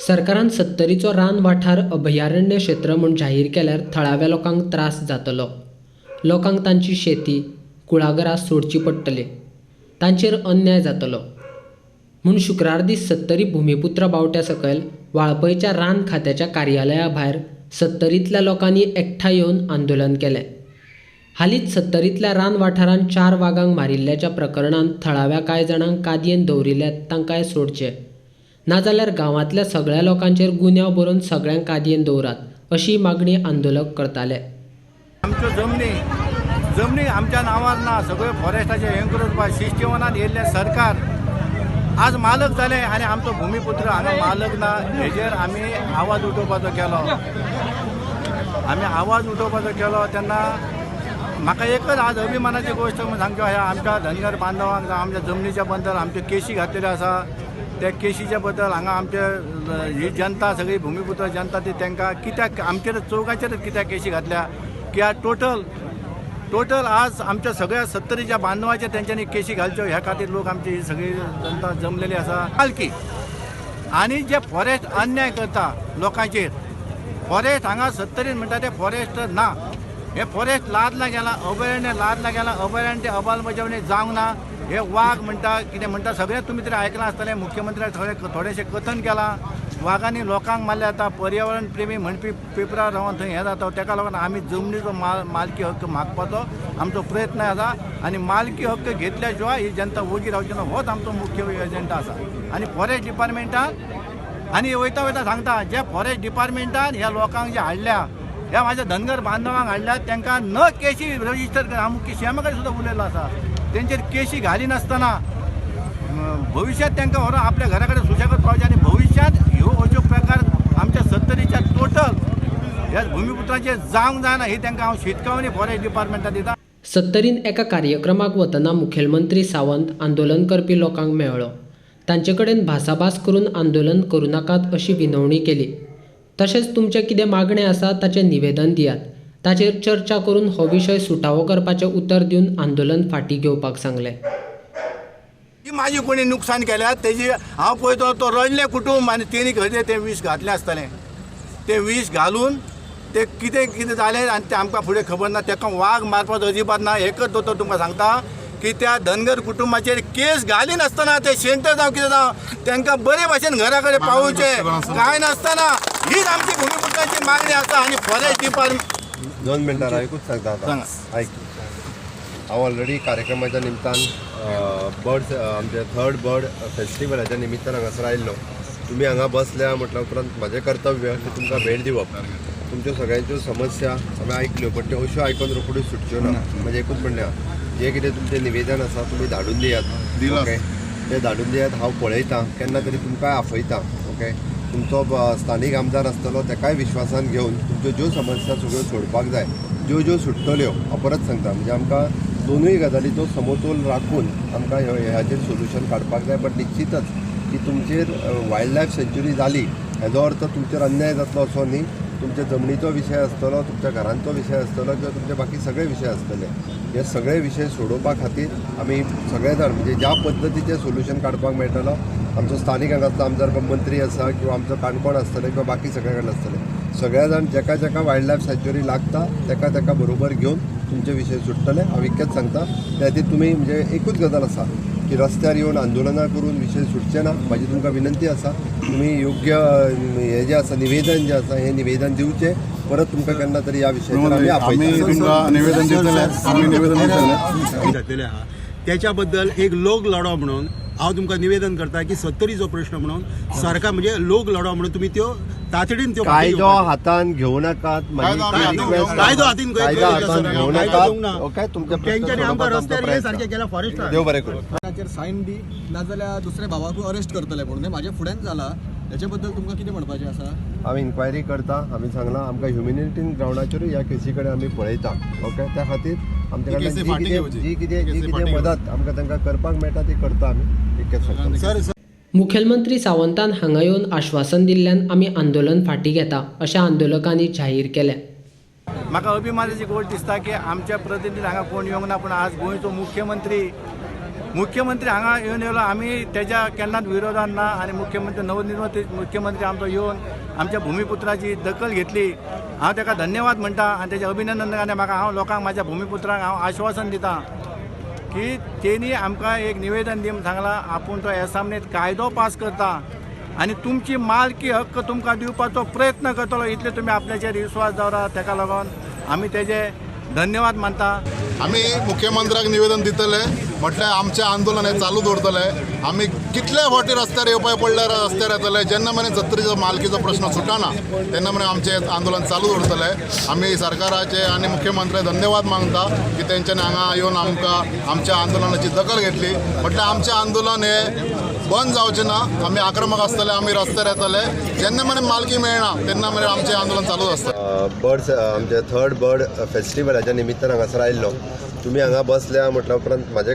सरकारान सत्तरीचो रान वाठार अभयारण्य क्षेत्र म्हूण जाहीर केल्यार थळाव्या लोकांक त्रास जातलो. लोकांक तांची शेती, कुळागरां सोडची पडटली, तांचेर अन्याय जातलो म्हूण शुक्रार दीस सत्तरी भुमिपुत्र बावट्या सकयल वाळपयच्या रान खात्याच्या कार्यालया भायर सत्तरींतल्या लोकांनी एकठांय येवन आंदोलन केलें. हालींच सत्तरींतल्या रान वाठारांत 4 वागांक मारिल्ल्याच्या प्रकरणांत थळाव्या कांय जाणांक कादयेन दवरिल्ल्यात तांकांय सोडचे, नाजाल्यार गांवांतल्या सगळ्या लोकांचेर गुन्यांव बरोवन सगळ्यांक कादयेन दवरात अशी मागणी आंदोलक करताले. आमच्यो जमनी आमच्या नांवार ना, सगळ्यो फॉरेस्टाचे हें करून 61 येयल्लें सरकार आज मालक जालें आनी आमचो भुमिपुत्र हांगा मालक ना. हेजेर आमी आवाज उठोवपाचो केलो. आमी आवाज उठोवपाचो केलो तेन्ना म्हाका एकच आज अभिमानाची गोश्ट सांगच्यो आसा, आमच्या धनगर बांधवांक आमच्या जमनीच्या बद्दल आमच्यो केशी घातलेल्यो आसा. त्या केशीच्या बद्दल हांगा आमचे ही जनता सगळी भुमिपुत्र जनता ती तांकां कित्याक आमचेर चौगाचेरच कित्याक केशी घातल्या की आज टोटल आज आमच्या सगळ्या सत्तरीच्या बांधवाचेर तेंच्यांनी केशी घालच्यो ह्या खातीर लोक आमची ही सगळी जनता जमलेली आसा. मालकी आनी जे फॉरेस्ट अन्याय करता लोकांचेर, फॉरेस्ट हांगा सत्तरीन म्हणटा ते फॉरेस्ट ना, हे फॉरेस्ट लादला गेला, अभयारण्य लादला गेला, अभयारण्य अंमलबजावणी जावंक ना. हे वाग म्हणटा कितें म्हणटा सगळें तुमी तरी आयकलां आसतलें. मुख्यमंत्र्यान सगळें थोडेशें कथन केलां, वागांनी लोकांक मारले. आतां पर्यावरण प्रेमी म्हणपी पेपरार रावन थंय हें जाता, तेका लागून आमी जमनीचो मालकी हक्क मागपाचो आमचो प्रयत्न आसा आनी मालकी हक्क घेतल्या शिवाय ही जनता वोगी रावची ना, होच आमचो मुख्य एजेंडा आसा. आनी फॉरेस्ट डिपार्टमेंटान आनी वयता वयता सांगता, जे फॉरेस्ट डिपार्टमेंटान ह्या लोकांक जे हाडल्या, ह्या म्हाज्या धनगर बांधवांक हाडल्या, तांकां न केशी रजिस्टर कर, हांव सीएमा कडेन सुद्दां उलयल्लो आसा, तेंचेर केशी घालिनासतना भविश्यांत तांकां व्हरोन आपल्या घरा कडेन सुशेगाद पावचे आनी भविश्यांत ह्यो अश्यो प्रकार आमच्या सत्तरीच्या टोटल ह्या भुमिपुत्रांचेर जावंक जायना ही तांकां हांव शिटकावणी फॉरेस्ट डिपार्टमेंटान दिता. सत्तरीन एका कार्यक्रमाक वतना मुखेलमंत्री सावंत आंदोलन करपी लोकांक मेळ्ळो. तांचे कडेन भासाभास करून आंदोलन करूं नाकात अशी विनवणी केली. तशेंच तुमचें कितें मागणें आसा ताचें निवेदन दियात, ताचेर चर्चा करून हो विशय सुटावो करपाचें उतर दिवन आंदोलन फाटीं घेवपाक सांगलें. माझी कोणी नुकसान केल्यार तेजी हांव पळयतो तो रडलें कुटुंब आनी तेणी खंय तें विष घातलें आसतलें, तें विष घालून ते कितें कितें जालें आनी तें आमकां फुडें खबर ना. ताका वाग मारपाचो अजिबात ना. एकच दोतोर तुमकां सांगता की त्या धनगर कुटुंबाचेर केस घालिनासतना ते शेंटर जावं कितें जावं तांकां बरे भाशेन घरा कडेन पावोवचें कांय नासतना, हीच आमची भुमिपुत्रांची मागणी आसा. आनी फॉरेस्ट डिपार्टमेंट 2 मिनटां एकूच सांगता आतां, आयक. हांव ऑलरेडी कार्यक्रमाच्या निमतान बर्ड्स आमच्या थर्ड बर्ड फेस्टिवलाच्या निमित्तान हांगासर आयिल्लो. तुमी हांगा बसल्या म्हटल्या उपरांत म्हाजें कर्तव्य की तुमकां भेट दिवप. तुमच्यो सगळ्यांच्यो समस्या आमी आयकल्यो, पण त्यो अश्यो आयकून रोखड्यो सुटच्यो ना. म्हणजे एकूच म्हणणें आहा, जें कितें तुमचें निवेदन आसा तुमी धाडून दियात, ओके, तें धाडून दियात. हांव पळयतां, केन्ना तरी तुमकां आपयता, ओके. तुमचो स्थानीक आमदार आसतलो तेकाय विश्वासान घेवन तुमच्यो ज्यो समस्या सगळ्यो सोडपाक जाय, ज्यो ज्यो सुट्टल्यो, हांव परत सांगता, म्हणजे आमकां दोनूय गजालीचो समतोल राखून आमकां ह्याचेर सोल्युशन काडपाक जाय. बट निश्चितच की तुमचेर वायल्ड लायफ सँच्युरी जाली हेजो अर्थ तुमचेर अन्याय जातलो असो न्ही. तुमच्या जमनीचो विशय आसतलो, तुमच्या घरांचो विशय आसतलो किंवा तुमचे बाकी सगळे विशय आसतले. हे सगळे विशय सोडोवपा खातीर आमी सगळे जाण म्हणजे ज्या पद्दतीचें सोल्युशन काडपाक मेळटलो, आमचो स्थानीक हांगासलो आमदार मंत्री आसा किंवा आमचो काणकोण आसतलें किंवा बाकी सगळे कडेन आसतले, सगळे जाण जेका जेका वायल्ड लायफ सँच्युरी लागता तेका तेका बरोबर घेवन तुमचे विशय सुट्टले. हांव इतकेंच सांगता. त्या खातीर तुमी म्हणजे एकूच गजाल आसा की रस्त्यार येवन आंदोलनां करून विशय सुटचे ना. म्हाजी तुमकां विनंती आसा, तुमी योग्य हें जें आसा निवेदन जें आसा हें निवेदन दिवचें. परत तुमकां केन्ना तरी ह्या विशयाचेर आमी आपयता. निवेदन दितले, आमी निवेदन दितले. जातले आहा त्याच्या बद्दल एक लोक लढो म्हणून हांव तुमकां निवेदन करता की सत्तरीचो प्रश्न म्हणून सरकार म्हणजे लोक लढो म्हणून तुमी त्यो तातडीन त्यो कायदो हातान घेवं नाकात, कायदो हातीन कायदो हातान घेवं नाकात, ओके. तुमचे तेंच्यांनी आमकां रस्त्यार हे सारकें केला फॉरेस्टान. देव बरें करूं. ताचेर सायन दी, नाजाल्यार दुसऱ्या भावाकूय अरेस्ट करतले म्हणून. हें म्हाज्या फुड्यान जाला, हेचे बद्दल तुमकां कितें म्हणपाचें आसा? आमी इन्क्वायरी करता. आमी सांगलां आमकां ह्युमॅनिटेरियन ग्रावंडाचेरूय ह्या केसी कडेन आमी पळयता, ओके. त्या खातीर आमचे कडल्यान जी कितें मदत आमकां तांकां करपाक मेळटा ती करता आमी. इतकेंच सांगता. मुखेलमंत्री सावंतान हांगा येवन आश्वासन दिल्ल्यान आमी आंदोलन फाटीं घेता अशें आंदोलकांनी जाहीर केलें. म्हाका अभिमानाची गोश्ट दिसता की आमच्या प्रतिनिधी हांगा कोण येवंक ना, पूण आज गोंयचो मुख्यमंत्री मुख्यमंत्री हांगा येवन येयलो, आमी तेज्या केन्नाच विरोधान ना. आनी मुख्यमंत्री नवनिर्वाचित मुख्यमंत्री आमचो येवन आमच्या भुमिपुत्राची दखल घेतली. हांव ताका धन्यवाद म्हणटा आनी तेजें अभिनंदन. आनी म्हाका हांव लोकांक, म्हाज्या भुमिपुत्रांक हांव आश्वासन दिता की तेणी आमकां एक निवेदन दिवन सांगलां, आपूण तो एसामनेत कायदो पास करता आनी तुमची मालकी हक्क तुमकां दिवपाचो प्रयत्न करतलो. इतले तुमी आपल्याचेर विस्वास दवरा. ताका लागून आमी तेजे धन्यवाद मानता. आमी मुख्यमंत्र्याक निवेदन दितले, म्हटल्यार आमचें आंदोलन हें चालू दवरतले. आमी कितले फावटी रस्त्यार येवपाक पडल्यार रस्त्यार येतले. जेन्ना मेरेन सत्तरीचो मालकीचो प्रश्न सुटना तेन्ना मेरेन आमचें आंदोलन चालू दवरतले. आमी सरकाराचे आनी मुख्यमंत्र्याक धन्यवाद मागता की तेंच्यांनी हांगा येवन आमकां आमच्या आंदोलनाची दखल घेतली. म्हटल्यार आमचें आंदोलन हें बंद जावचें ना. आमी आक्रमक आसतले, आमी रस्त्यार येतले. जेन्ना मेरेन मालकी मेळना तेन्ना मेरेन आमचें आंदोलन चालूच आसतलें. बर्ड्स आमचे थर्ड बर्ड फेस्टिवलाच्या निमित्तान हांगासर आयिल्लो. तुमी हांगा बसल्या म्हटल्या उपरांत म्हाजें